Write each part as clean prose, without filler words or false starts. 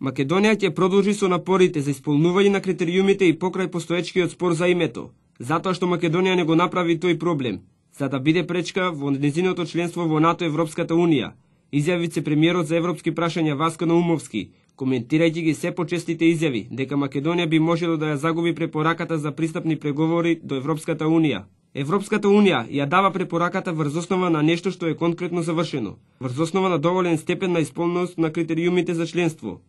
Македонија ќе продолжи со напорите за исполнување на критериумите и покрај постоечкиот спор за името, затоа што Македонија не го направи тој проблем, за да биде пречка во нејзиното членство во НАТО и Европската Унија, изјави вице-премиерот за европски прашања Васко Наумовски, коментирајќи ги се почестите изјави дека Македонија би можело да ја загуби препораката за пристапни преговори до Европската Унија. Европската Унија ја дава препораката врз основа на нешто што е конкретно завршено, врз основа на доволен степен на исполненост на критериумите за членство.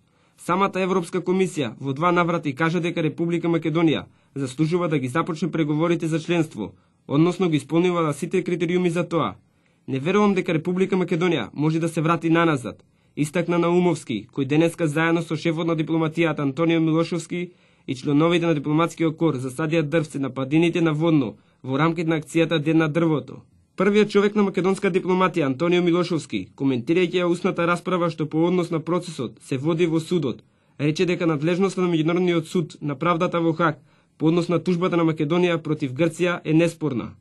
Самата Европска комисија во 2 наврати кажа дека Република Македонија заслужува да ги започне преговорите за членство, односно ги исполнила сите критериуми за тоа. Не верувам дека Република Македонија може да се врати наназад, истакна Наумовски, кој денеска заедно со шефот на дипломатијата Антонио Милошовски и членовите на дипломатскиот кор засадија дрвце на падините на Водно во рамките на акцијата Ден на дрвото. Првиот човек на македонска дипломатија Антонио Милошовски, коментирајќи ја устната расправа што по однос на процесот се води во судот, рече дека надлежноста на Меѓународниот суд на правдата во Хаг по однос на тужбата на Македонија против Грција е неспорна.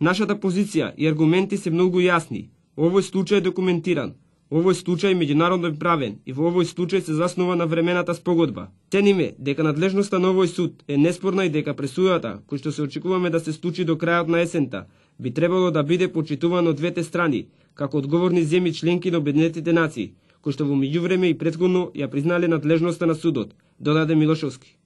Нашата позиција и аргументи се многу јасни. Овој случај е документиран. Овој случај меѓународно правен и во овој случај се заснова на времената спогодба. Цениме дека надлежноста на овој суд е неспорна и дека пресудата, кој што се очекуваме да се случи до крајот на есента, би требало да биде почитувано од двете страни, како одговорни земји членки на Обединетите нации, кои што во меѓувреме и претходно ја признале надлежноста на судот, додаде Милошовски.